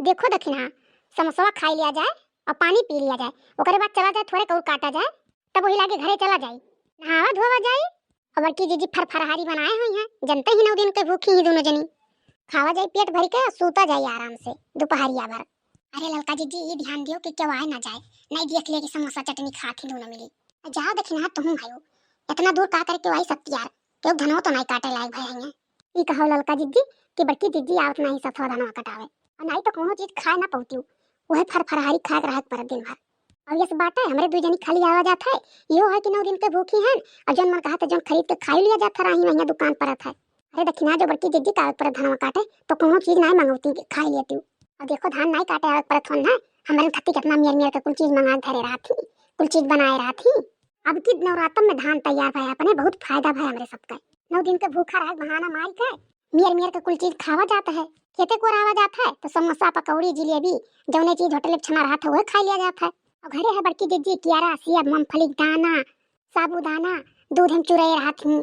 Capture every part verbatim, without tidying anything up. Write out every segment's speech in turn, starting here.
देखो दखिनहा, समोसवा खाई लिया जाए और पानी पी लिया जाए, ओकरे बाद चला जाए, थोड़े कौर काटा जाए, तब वही लागे घरे चला जाई, नहावा धोवा जाई। और बड़की जीजी फरफरहारी बनाए हुई हैं, जनते ही नौ दिन के भूखी ही दोनों जनी। खावा जाई पेट भर के और सूता जाई आराम से दोपहरिया भर। अरे ललका जीजी, ई ध्यान दियो कि केहू आए ना जाए, नहीं देख ले कि समोसा चटनी खात ही दोनों मिली। आ जाओ दखिनहा, तुहूँ हयो, इतना दूर का करके आई सत्यार, केहू धनवा तो नहीं काटे लायक भय हैं। ई कहो ललका जीजी कि बड़की जीजी आवत नहीं सथवा धनवा कटावे, और नहीं तो कोनो चीज खाए ना पौतियो, वह फरफरहारी खाए के रहे के परत दिन भर। और यस बाटे, हमरे दुई जनी खाली आवा जात है, यो है कि नौ दिन के भूखी हैं, और जौन मन कहत है जौन खरीद के खाई लिया जात है, राही वहिया दुकान परत है। अरे दखिनहा, जो बड़की जीजी का आवे के परत धनवा काटे, तो कोनो चीज नहीं मंगौती, खाई लेती। और देखो, धान नहीं काटे आवे के परत होन ना, हमरे खत्ती कितना मेर मेर के कुल चीज मंगा के धरे रहत ही, कुल चीज बनाए रहत ही। अब की नवरात्र में धान तैयार भय अपने, बहुत फायदा भय हमरे सबके। नौ दिन के भूखा रहे के बहाना मार के मेर मेर के कुल चीज खावा जात है, खेते कोरावा जात है, तो समोसा, पकौड़ी, जिलेबी, जौने चीज होटल में छना रहत है, वह खा लिया जात है। और घरे है बड़की जीजी कियारा, सेब, मूंगफली के दाना, साबूदाना, दूध हम चुराए रहत ही,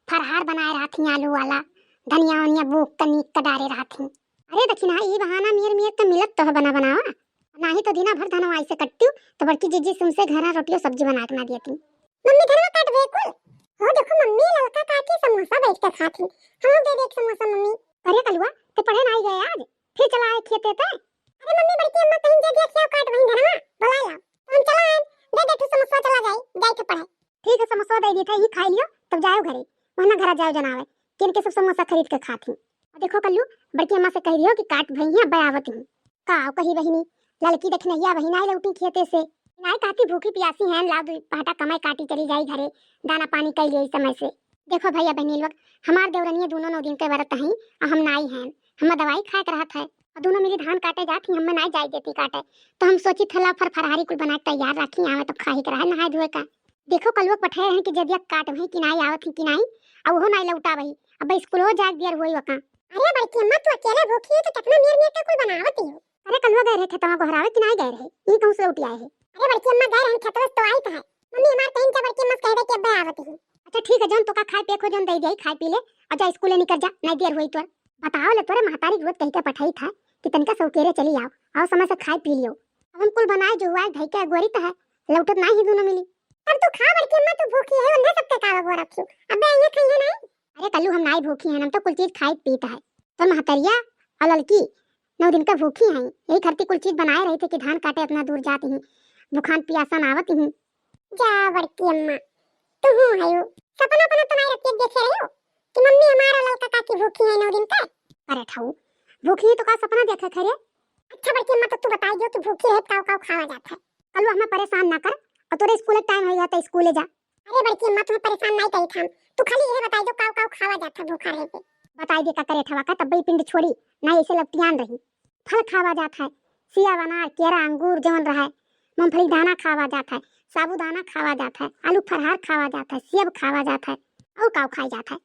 फरहार बनाए रहत ही, आलू वाला, धनिया वनिया बूक के नीक के डारे रहत ही। अरे दखिनहा, ई बहाना मेर मेर के मिलत तो है बना बनावा, नाही तो दिना भर धनवा ऐसे कट्टियो, तो बड़की जीजी सुन से घरा रोटियो सब्जी बना के ना देती। मम्मी, धनवा काट दे कुल। हो देखो मम्मी, ललका काकी समोसा बैठ के खात ही, हम दे दे एक समोसा मम्मी। अरे कलुआ, ते पढ़े ना आई गए आज, फिर चला आए खेते ते। अरे मम्मी, बड़की अम्मा कहीं दे दिया, क्या काट वहीं धनवा, बुला ला। तो हम चला आए, दे दे तू समोसा, चला जाए, जाए के पढ़े। ठीक है, समोसा दे देते ही खाई लियो, तब जाओ घरे, वरना घरा जाओ जनावे, किन के सब समोसा खरीद के खात ही। और देखो कल्लू, बड़की अम्मा से कह दियो कि काट भई हैं, अब्बे आवत ही। का कही बहिनी, ललकी दखिनहिया बहिन आई लौटी खेते से, नाई कहती भूखी पियासी हैं, लाओ दुई पहटा कमाई काटी चली जाई घरे, दाना पानी कई लिया समय से। देखो भैया बहिनी लोग, हमार देवरनिया दोनों नौ दिन के व्रत हैं, और हम नाई हैं, हम दवाई खाए के रहत है, और दोनों मिली धान काटे जात ही, हमें नाई जाए देती काटे, तो हम सोची थला फर फरहारी कुल बना के तैयार रखी, आवे तो खाही के रहे नहाए धोए का। देखो कलुआ पठाए हैं कि जदिया काट भई कि नाई आवत ही कि नाई, और वो नाई लौटा भई, अब स्कूल हो जाए दियर होई वका। अरे बड़की अम्मा, तू अकेले भूखी है तो कितना मेर मेर के कुल बनावत ही हो? अरे कलुआ गए रहे खेतवा गोहरावे कि नाई गए रहे, ई कहूँ से लौटी आए है। अरे बड़की अम्मा गए रहे खेतवा से तो आई तो है। मम्मी हमार कहीं के बड़की अम्मा से कह दे कि अब्बे आवत ही। अच्छा ठीक है, जौन तोका खाए पिए को जौन दे दे, खाए पी ले और जा स्कूले निकल जा, नाई देर होई तोर। बताओ ले तोरे महतारी रोज कह के पठाई था कि तनिका सौकेरे चली आओ, आओ समय से खाए पी लियो। अब हम कुल बनाए जो हुआ है, धई के अगोरी तो है, लौटत नाई ही दोनों मिली। तब तू खा बड़की अम्मा, तू भूखी है, उन्हें सबके का अगोर रखियो, अब्बे आइए खाइए नाई। अरे कल्लू, हम नाई भूखी हैं, हम तो कुल चीज खाई पीत है। तो महतरिया और ललकी नौ दिन का भूखी हैं, यही खरती कुल चीज बनाए रही थे कि धान काटे अपना दूर जाती ही, भूखान पियासन आवत ही। जा बड़की अम्मा, तू हूँ है यो। सपना अपना तो नाई रतिया देखे रही हो कि मम्मी हमारा ललका काकी भूखी है नौ दिन का। अरे ठऊ, भूखी है तो का सपना देखे थे रे? अच्छा बड़की अम्मा, तो तू बताई दियो कि भूखी रहे काव काव खावा जात है। कल्लू हमें परेशान ना कर, और तोरे स्कूल टाइम हो गया तो स्कूले जा। अरे बड़की अम्मा, तुम्हें परेशान नहीं करी था, तू खाली यह बताई दो काव काव खावा जात है भूखा रहे पे। बताई दे का करे ठवा का, तब ही पिंड छोड़ी, ना ऐसे लपटियान रही। फल खावा जात है, सिया अनार केरा अंगूर जवन रहे, मूंगफली दाना खावा जात है, साबूदाना खावा जात है, आलू फरहार खावा जात है, सेब खावा जात है, और काव खाई जात है।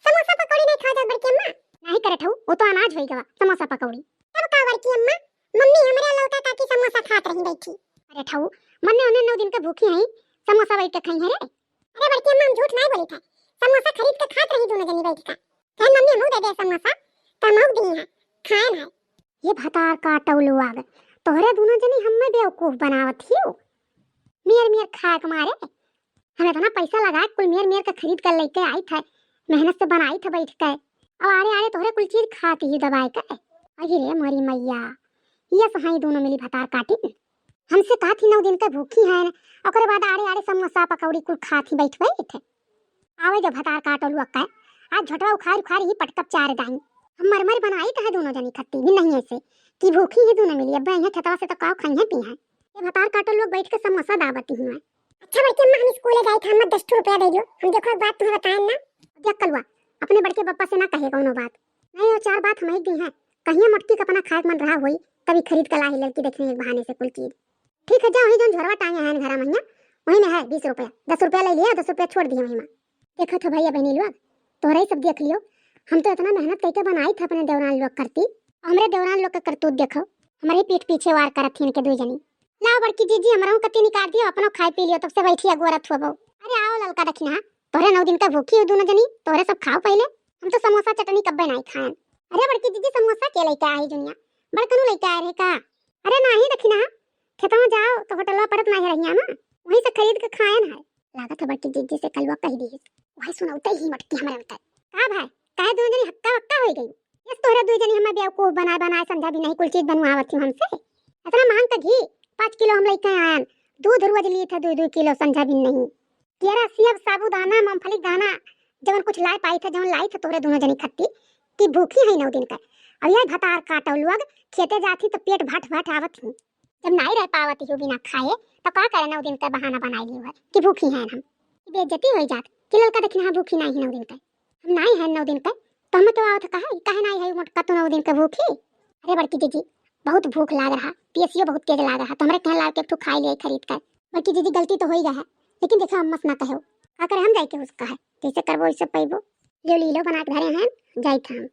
समोसा पकौड़ी नहीं खावा जात बड़की अम्मा? नहीं करे ठऊ, वो तो अनाज होई गवा, समोसा पकौड़ी। तब का बड़की अम्मा, मम्मी हमरा लौटा काकी समोसा खात रही बैठी। अरे ठऊ, मन्ने उन्हें नौ दिन के भूखी हैं, समोसा बैठ के खाई है रे। अरे बड़की अम्मा, हम झूठ नहीं बोली था, समोसा खरीद के खात रही दोनों जनी बैठ का। कहे मम्मी हमहू दे दे समोसा, तो हमहू दी है, खाए ना। ये भतार काटौलू आग, तोहरे दोनों जनी हमें बेवकूफ बनावत हियो। मेर मेर खाए के मारे, हम इतना पैसा लगा के कुल मेर मेर के खरीद कर लेके आई थे, मेहनत से बनाई थे बैठ के, और आरे आरे तोहरे कुल चीज खाती ही दबाए के। अरे रे मोरी मैया, ये सहाई दोनों मिली भतार काटी। हमसे कहा थी नौ दिन के भूखी हैं, ओकरे बाद आड़े आड़े समोसा पकौड़ी कुल खात ही बैठ बैठ। आवे जो भतार काटो लुअक्का, आज झोटवा उखाड़ उखाड़ ही पटकब चार दाई। हम मर मर बनाई कहे दोनों जनी खत्ती भी नहीं ऐसे कि भूखी ही दोनों मिली। अब यहाँ खेतवा से तो काव खाई है पी है। ये भतार काटो लोग बैठ के समोसा दावती हुआ। अच्छा बड़की अम्मा, हम स्कूले जाई था, हम दस ठो रुपया दे दियो, हम देखो एक बात तुम्हें बताएं ना। देख कलुआ, अपने बड़के पप्पा से ना कहे कोनो बात, नहीं वो चार बात हम ही दी है, कहिए मोटकी का अपना खाए के मन रहा होई, तभी खरीद के ला ही लड़की देखने एक बहाने से कुल चीज। ठीक है, जाओ, वही जौन झोरवा टांगे हैं घर महिया, वही में है बीस रुपया, दस रुपया ले लिया, दस रुपया छोड़ दिए वही में। देखो तो भैया बहनी लोग, तोहरा ही सब देख लियो, हम तो इतना मेहनत करके बनाई था अपने देवरान लोग करती, हमरे देवरान लोग का करतूत देखो, हमारे पीठ पीछे वार करत थी इनके दुई जनी। लाओ बड़की जीजी, हमरा कत्ती निकाल दियो, अपनो खाए पी लियो, तब से बैठी अगोरत हुआ बहू। अरे आओ ललका दखिनहा, तोहरे नौ दिन का भूखी हो दोनों जनी, तोहरे सब खाओ पहले, हम तो समोसा चटनी कब्बे नहीं खाएन। अरे बड़की जीजी, समोसा के लेके आई दुनिया, बड़कनू लइके आए रहे का? अरे नाही दखिना, खेतवा जाओ तो होटलवा पड़त नाही रहिया मा, वहीं से खरीद के खायन है। लागत है बड़की जिज्जी से कलवा कह दी है। वही सुनौते ही मटकी हमरे उतर। का भाई, काहे दोनों जनी हक्का वक्का होई गई? यस तोहरे दू जनी हमें बेवकूफ बनाए बनाए समझा भी नहीं, कुल चीज बनवावत ही हमसे। इतना महंग का घी, पाँच किलो हम लइके आयन, दूध रोज ली था दू दू किलो समझा भी नहीं। केरा, सेब, साबूदाना, मूंगफली, दाना, जवन कुछ लाए पाई था, जवन लाई था तोहरे दोनों जनी खत्ती, कि भूखी है नौ दिन का। अब यह भतार काटो लोग, खेते जाती तो पेट भट भट आवत ही। जब नाई रह पावत ही बिना खाए, तो का करे नौ दिन का बहाना बनाई ली है कि भूखी हैं हम। कि बेइज्जती हो जात कि ललका दखिना भूखी नहीं है नौ दिन का। हम नाई है नौ दिन का, तो हमें तो आवत कहा, काहे नाई है मोटका तू नौ दिन का भूखी? अरे बड़की जिज्जी, बहुत भूख लाग रहा, पियसियो बहुत तेज लाग रहा, तो हमरे कहन लाग के एक ठो खाई लिया खरीद कर। बड़की जिज्जी गलती तो हो ही गया है, लेकिन देखो अम्मस ना कहो, का करे हम जाए के उसका है, जैसे करबो वैसे पैबो। लियो लीलो बना के धरे हैं, जाइत हम।